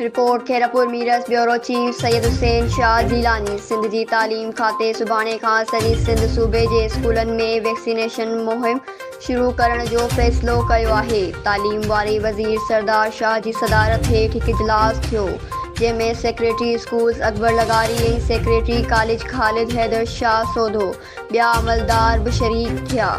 Report, Khairpur Mirs, bureau chief Syed Hussain Shah Jilani, Sindh جي تعليم کاتي سڀاڻي کان سڄي سنڌ صوبي جي اسڪولن ۾ ويڪسينيشن مهم شروع ڪرڻ جو فيصلو ڪيو آهي. تعليم واري وزير سردار شاهه جي صدارت هيٺ هڪ اجلاس ٿيو، جنهن ۾ سيڪريٽري اسڪولز اڪبر لغاري ۽ سيڪريٽري ڪاليج خالد حيدر شاهه سوڌو ٻيا عملدار به شريڪ ٿيا.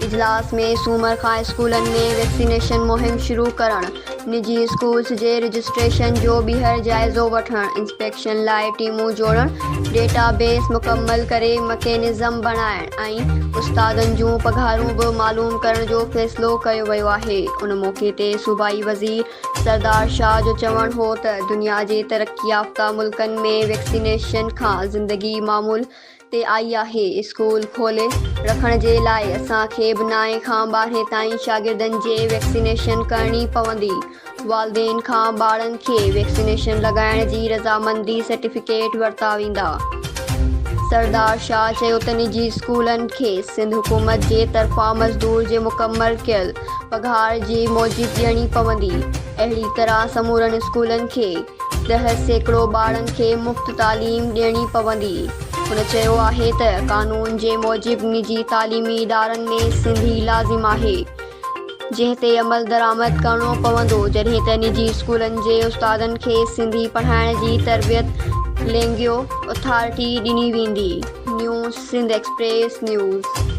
اجلاس ۾ سومر کان اسڪولن ۾ ويڪسينيشن مهم شروع ڪرڻ، نجي اسڪولز جي رجسٽريشن جو ٻيهر جائزو وٺڻ، انسپيڪشن لاء ٽيمون جوڙڻ، ڊيٽا بيس مڪمل ڪري مڪينزم بڻائڻ ۽ استادن جون پگهارون به معلوم ڪرڻ جو فيصلو ڪيو ويو آهي. ان موقعي تي صوبائي وزير سردار شاهه جو چوڻ هو ته دنيا جي ترقي يافته ملڪن ۾ ويڪسينيشن کان زندگي معمول تي آئي آهي، اسڪول کولي رکڻ جي لاء اسان کي به نائين کان ٻارهين تائين شاگردن جي ويڪسينيشن ڪرڻي پوندي، والدين کان ٻارن کي ويڪسينيشن لڳائڻ جي رضامندي سرٽيفڪيٽ ورتا ويندا. سردار شاهه چيو ته نجي اسڪولن کي سنڌ حڪومت جي طرفان مزدور جي مڪمل ڪيل پگهار جي موجب ڏيڻي پوندي، اهڙي طرح سمورن اسڪولن کي 10% ٻارن کي مفت تعليم ڏيڻي پوندي. هن چيو آهي ته قانون جي موجب نجي تعليمي ادارن ۾ سنڌي لازم آهي، جنهن تي عملدرآمد ڪرڻو پوندو، جڏهن ته نجي اسڪولن جي استادن کي سنڌي پڙهائڻ جي تربيت لينگيو اٿارٽي ڏني ويندي. نيو سنڌ ايڪسپريس نيوز.